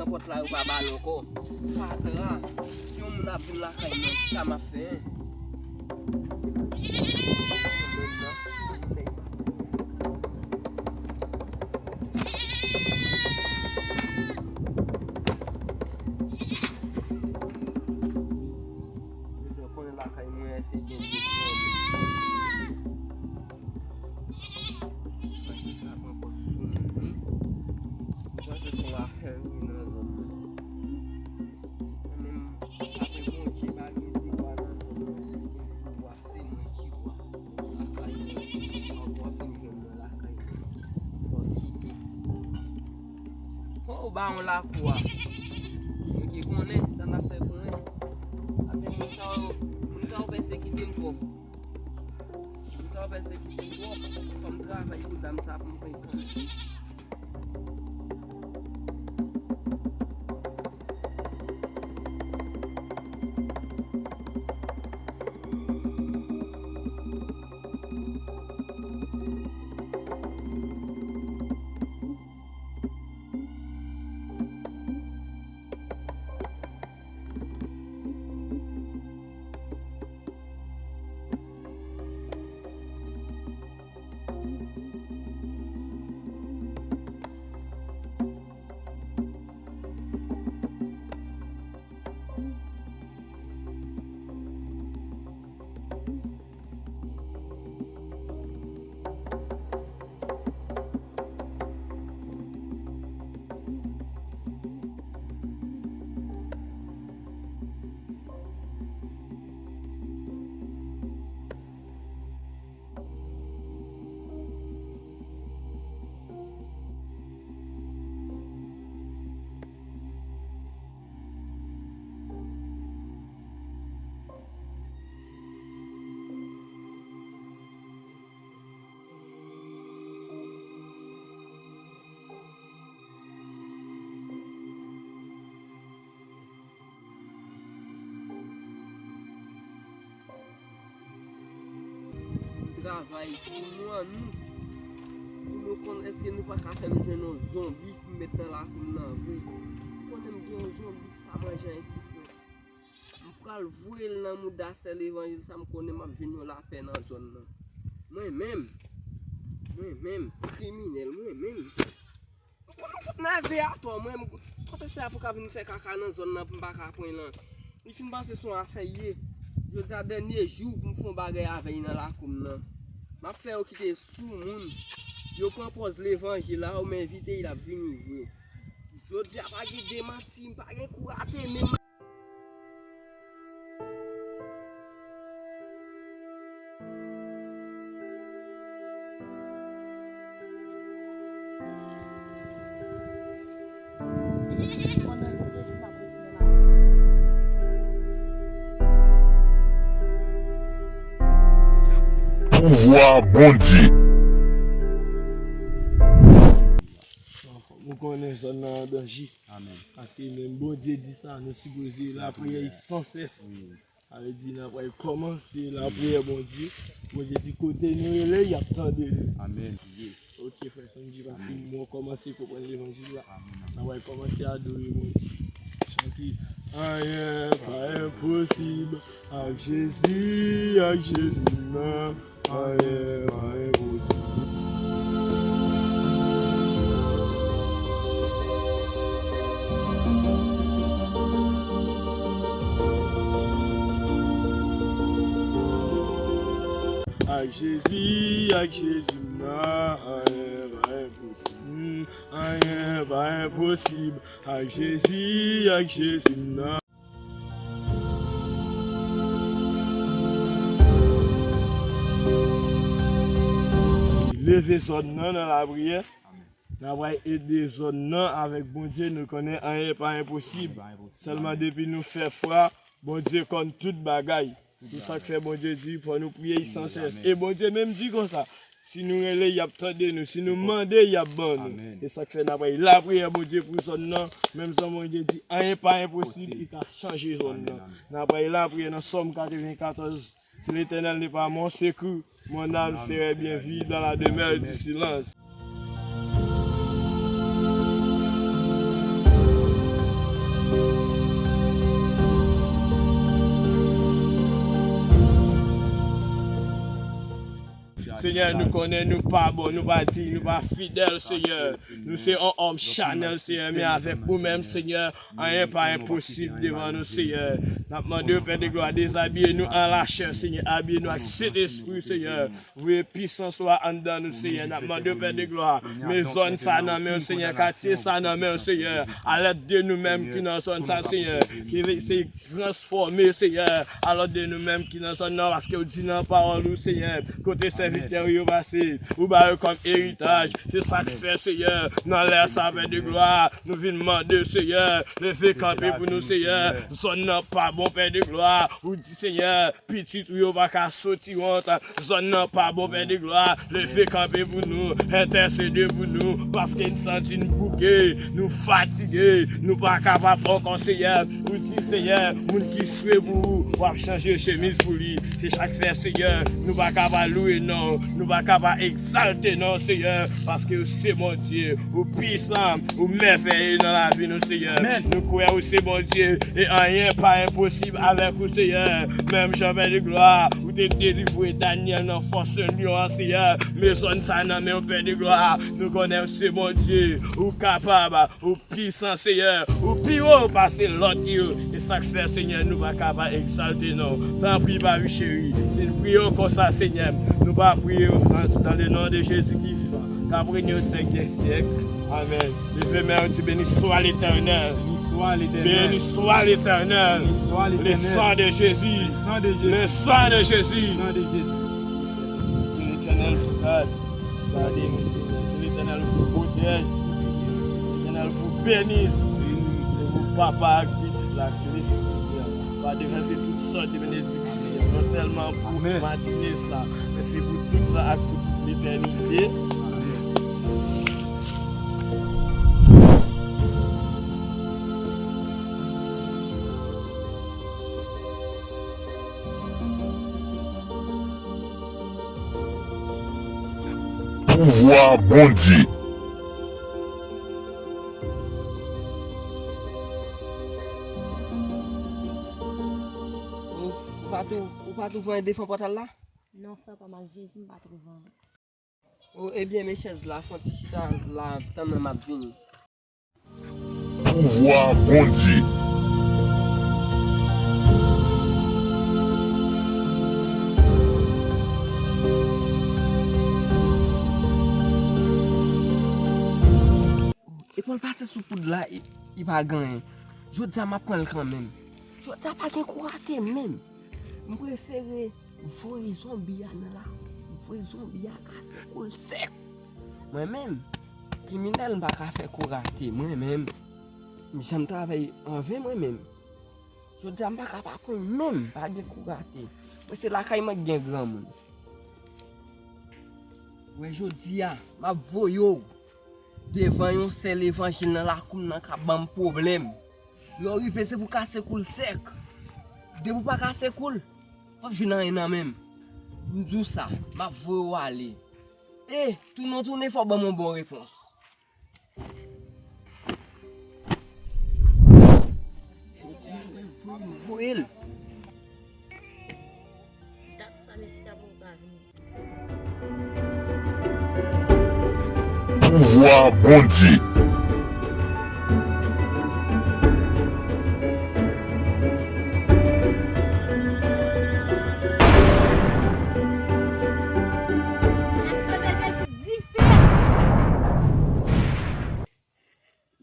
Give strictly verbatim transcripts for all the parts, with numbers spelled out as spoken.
Pòt la, yo pa ba l ankò. Fatra, yon moun ap vin lakay mwen, sa m ap fè? Bezwen konnen lakay mwen, èske gen de pwoblèm? Sa pran pòz sou moun, wi. M panse se yon afè, wi, nan zòn nan. Mwen menm, apre Bondye, pa gen de wa nan zòn nan, si gen pouvwa, se mwen ki wa. Lakay mwen, ankò w ap vin jwenn mwen lakay mwen. Fò w kite. Fò w ba yon lakou a. Mwen ki konnen, sa n ap fè pou mwen. Pase moun sa yo, moun sa yo pèsekite m twòp. Moun sa yo pèsekite m twòp. Fò m travay pou dam sa pou m pran kanpe. Travay sou nou an nou. Pou nou konn èske nou pa ka fè nou jwenn yon zonbi pou met nan lakou m nan vre. Ou konnen m gen yon zonbi pa manje anyen ki fre. M pral voye l nan mouda sè levanjil sa, m konnen m ap jwenn yon lapè nan zòn nan. Mwen menm, mwen menm, kriminèl, mwen menm. M konn m fout nève atò, mwen, m, kote se a pou ka vin fè kaka nan zòn nan pou m pa ka pran l lan. Li fin panse se yon afè l ye. Jodi a dènye jou pou m fè yon bagay avè l nan lakou m nan. M ap fè yo kite sou moun. Yo pran pòz levanjil la, yo m envite l, l ap vini vre. Jodi a pa gen demanti, m pa gen kou rate menm. Pouvwa Bondye. Fòk nou konnen zòn nan an danje. Amèn. Paske menm Bondye di sa, nou sipoze lapriyè sansès. Wi. Sa vle di, n ap pral kòmanse lapriyè Bondye. Bondye di, kote nou rele, y ap tande nou. Amèn. Ok, frè Sonji, paske mwen kòmanse konprann levanjil la. Amèn. N ap pral kòmanse adore Bondye. Chante. Anyen pa enposib ak Jezi, ak Jezi m nan. Anyen pa enposib. Ak Jezi, ak Jezi m nan, anyen pa enposib. Anyen pa enposib. Ak Jezi, ak Jezi m nan. Leve zòn nan nan lapriyè. N ap pral ede zòn nan avèk Bondye. Nou konnen anyen pa enposib. Sèlman depi nou fè fwa, Bondye konn tout bagay. Se sa k fè Bondye di fò nou priye l sansès. E Bondye menm di konsa, si nou rele, y ap tande nou. Si nou mande, y ap ban nou. E sa k fè n ap pral lapriyè Bondye pou zòn nan. Menm jan Bondye di, anyen pa enposib, li ka chanje zòn nan. N ap pral lapriyè nan Sòm katrevenkatòz. Si l'Éternel n'est pas mon secours, mon âme serait bien vite dans la demeure du silence. Senyè, nou konnen nou pa bon, nou pa diy, nou pa fidèl, Senyè. Nou se yon òm chanèl, Senyè, men avèk ou menm, Senyè, anyen pa enposib devan nou, Senyè. N ap mande w, Pè de glwa, dezabiye nou an lachè, Senyè, abiye nou ak Sentespri, Senyè. Voye pisans ou a anndan nou, Senyè. N ap mande w, Pè de glwa, men zòn sa nan men w, Senyè, katye sa nan men w, Senyè. Alèt de nou menm ki nan zòn sa, Senyè, ki se transfòme, Senyè, alèt de nou menm ki nan zòn nan, paske w di nan pawòl ou, Senyè, kote sèvitè w yo pase, ou ba yo kòm eritaj. Se sa k fè, Senyè, nan lè sa, Pè de glwa, nou vin mande, Senyè, leve kanpe pou nou, Senyè. Zòn nan pa bon, Pè de glwa. Ou di, Senyè, pitit ou yo pa ka soti wont. Zòn nan pa bon, Pè de glwa. Leve kanpe pou nou, entèsede pou nou, paske n santi n bouke, nou fatige, nou pa kapab ankò, Senyè. Ou di, Senyè, moun ki swe pou ou, w ap chanje chemiz pou li. Se sa k fè, Senyè, nou pa kapab louwe non w, nou pa kapab egzalte non w, Senyè, paske ou se Bondye, ou pisan, ou mèvèye nan lavi nou, Senyè. Nou kwè ou se Bondye, e anyen pa enposib avèk ou, Senyè. Menm jan, Pè de glwa, ou te delivre Danyèl nan fòs lyon an, Senyè. Men zòn sa nan men w, Pè de glwa. Nou konnen ou se Bondye, ou kapab, ou pisan, Senyè. Ou pi wo pase lòt yo. E sa k fè, Senyè, nou pa kapab egzalte non w. Tanpri, papi cheri, si n priye w konsa, Senyè, nou pa priye w nan, dans le nom de Jésus ki vivan, k ap renye syèk dè syèk. Amèn. Leve men w, di, Béni soit l'Éternel. Béni soit l'Éternel. Béni soit l'Éternel. Béni soit l'Éternel. Le sang de Jésus. Le sang de Jésus. Le sang de Jésus. Le sang de Jésus. Ke Letènèl fou gade, gade nou, Senyè. Ke Letènèl fou pwotèje. Ke Letènèl fou beni. Se pou Papa ak Pitit la, ak Lespri Sen an. Pa devèse tout sòt de benediksyon, non sèlman pou matine sa, men se pou tout tan ak pou tout letènite. Amèn. Pouvwa Bondye. Ou, ou pa tou, ou pa tou voye defann pòtal la? Non, frè, pa mal Jezi, m pa tou voye. O, ebyen, men chèz la, fè yon ti chita la, tann mwen, m ap vini. Pouvwa Bondye. Epa w pase sou poud la, e, e pa gen anyen. Jodi a, m ap pran l kanmenm. Jodi a, pa gen kou rate menm. M prefere voye zonbi a nan la, voye zonbi a kase kou l sèk. Mwen menm, kriminèl, m pa ka fè kou rate. Mwen menm, m janm travay anven mwen menm. Jodi a, m pa ka pa pran menm, pa gen kou rate. Mwen, se lakay mwen k gen granmoun. Wè, jodi a, m ap voye w devan yon sè levanjil nan lakou m nan k ap ban m pwoblèm. Lè w rive, se pou kase kou l sèk. Depi w pa kase kou l, w ap jwenn anyen nan men m. M di w sa, m ap voye w ale. E, tounen w tounen, fò w ban m yon bon repons. Jodi a, m voye l. Dat sa mesye a poko ka vini. Pouvwa Bondye.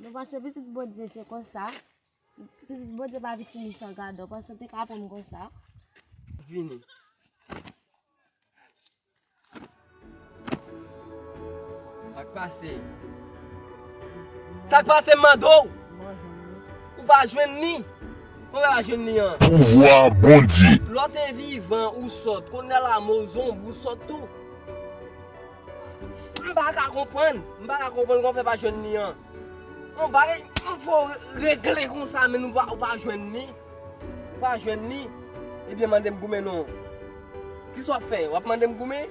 Nou panse pitit Bondye se konsa. Pitit Bondye pa viktim li san gadò. Panse w te ka aprann konsa. Vini. Sa k pase? Sa k pase, m mande w? Ou pa jwenn li? Kòman w pa jwenn li an? Pouvwa Bondye. Lè w te vivan, ou sòt. Kounye a la, mò, zonbi, ou sòt tou. M pa ka konprann. M pa ka konprann kòman w fè pa jwenn li an. Yon bagay, m fò regle konsa, men ou pa, ou pa jwenn li. Ou pa jwenn li. Ebyen, mande m goumen non. Kisa w ap fè? W ap mande m goumen?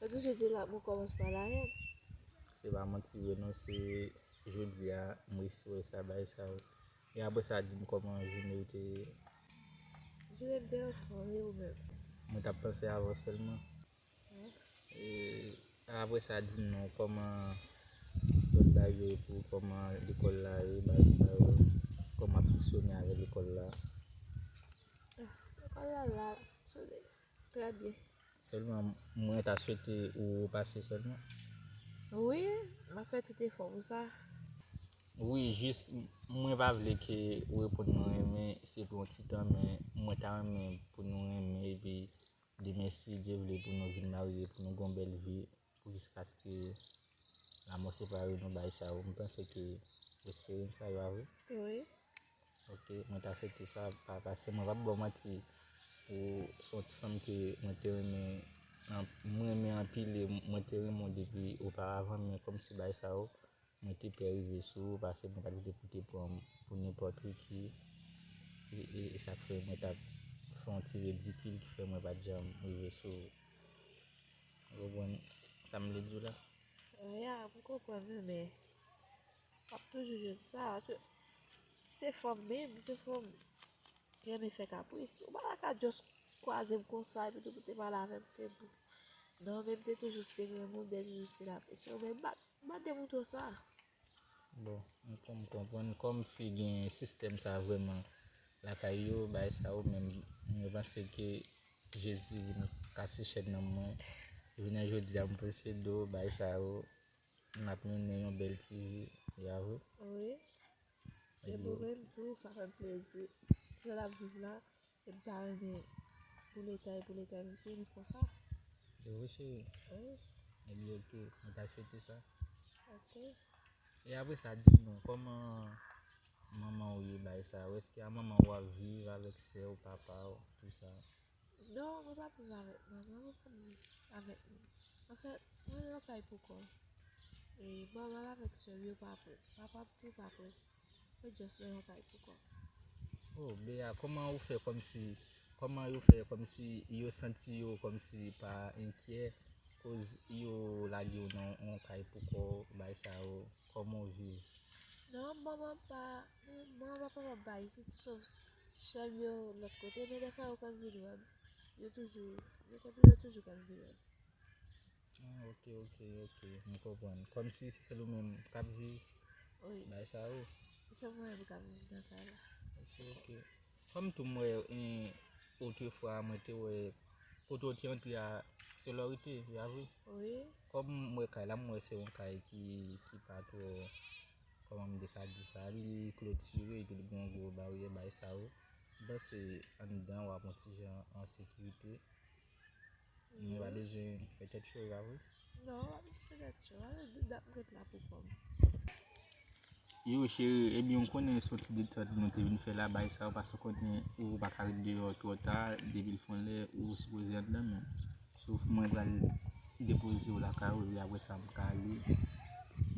Mwen toujou di la pou kòmanse pa la yè. Se pa manti vre non, se jodi a m resi wè sa, bagay sa yo. E apre sa, di m kòman jounen yo te ye. Jounen m te anfòm, e ou menm? Mwen t ap panse avè w sèlman. E apre sa, di m non, kòman lòt bagay yo ye pou ou, kòman lekòl la ye, bagay sa yo, kòman ap fonksyone avè lekòl la? Ah, lekòl la la, sole, trè byen. Sèlman, mwen ta swete ou repase sèlman. Wi, m ap fè tout efò pou sa. Wi, jis, mwen pa vle ke ou reponn mwen renmen, se pou yon ti tan, men mwen ta renmen pou nou renmen, epi demen, si Dye vle, pou nou vin marye, pou nou gen yon bèl vi, pou jiskaske lanmò separe nou, bagay sa yo. M panse ke w espere m sa yo avè w. Wi. Ok, mwen ta swete sa, pa, paske mwen p ap ba w manti, ou se yon ti fanm ke mwen te renmen, an-, mwen renmen anpil, e mwen te renmen w depi oparavan, men kòmsi bagay sa yo, mwen te pè rive sou ou, paske mwen pa t vle pou te pran m pou nenpòt ou ki, e, e, e sa k fè mwen t ap fè yon ti ridikil ki fè mwen pa t janm rive sou ou. Ou konprann sa m vle di w la? Ya, m konprann wi, men w ap toujou jwenn sa, paske se fanm menm, se fanm ki renmen fè kapris. Ou pa ta ka just kwaze m konsa, epi tou pou te pale avè m, te bon. Non, men m te toujou still renmen w, m te toujou still apresye w, men m pa, m pa t demontre w sa. Bon, m kon-, m konprann. Kòm fi gen sistèm sa vrèman lakay yo, bagay sa yo, men mwen panse ke Jezi vin kase chèn nan mwen. Jounen jodi a, m posede w, bagay sa yo, n ap mennen yon bèl ti vi, ya vre? Wi. E pou mwen tou, sa fè m plezi. Jan n ap viv la, e m ta renmen pou leta, e pou leta m te viv konsa. E wi, cheri. Wi. Ebyen, ok, mwen ta swete sa. Ok. E apre sa, di m non, kòman manman w ye, bagay sa yo? Èske a manman w ap viv avèk sè w, papa w, tou sa? Non, mwen p ap viv avèk manman, mwen p ap viv avèk moun. Anfèt, mwen nan yon kay poukò m. E manman m avèk sè m yo pa prè. Papa m tou pa prè. Mwen just nan yon kay poukò m. Oh, Bea, kòman ou fè kòmsi, kòman yo fè kòmsi yo santi yo kòmsi pa enkyè, koz yo lage w nan yon kay poukò w, bagay sa yo, kòman w viv? Non, manman m pa, manman m pa papa m pa isit, so, sè m yo lòt kote, men dèfwa yo konn vin wè m. Yo toujou, yo konn, yo toujou konn vin wè m. Ah, ok, ok, ok, m konprann. Kòmsi se sèl ou menm k ap viv, wi, bagay sa yo? Se mwen menm k ap viv nan kay la. Ok, ok. Kòm tou m wè, en, otrefwa mwen te wè kote w te antre a, se la w rete, ya vre? Wi. Kòm m wè kay la, m wè se yon kay ki, ki pa twò, kòman m te ka di sa, li klotire, epi li gen yon gwo baryè, bagay sa yo. M panse anndan w ap yon ti jan an sekirite. Men w pa bezwen fè tèt cho, pa vre? Non, w pa bezwen fè tèt cho. Sa vle di dat m ret la poukò m. Yo, cheri, ebyen, ou konnen se yon ti detant nou te vin fè la, bagay sa yo, paske ou konnen ou pa ka ret deyò twò ta, depi l fè yon lè, ou sipoze anndan menm. Sof mwen pral depoze w lakay ou, epi apre sa, m ka ale,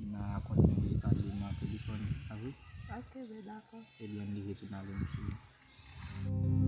n a kontinye pale nan telefòn, pa vre? Ok, ben dakò. Ebyen, ann leve tounen ale, m cheri.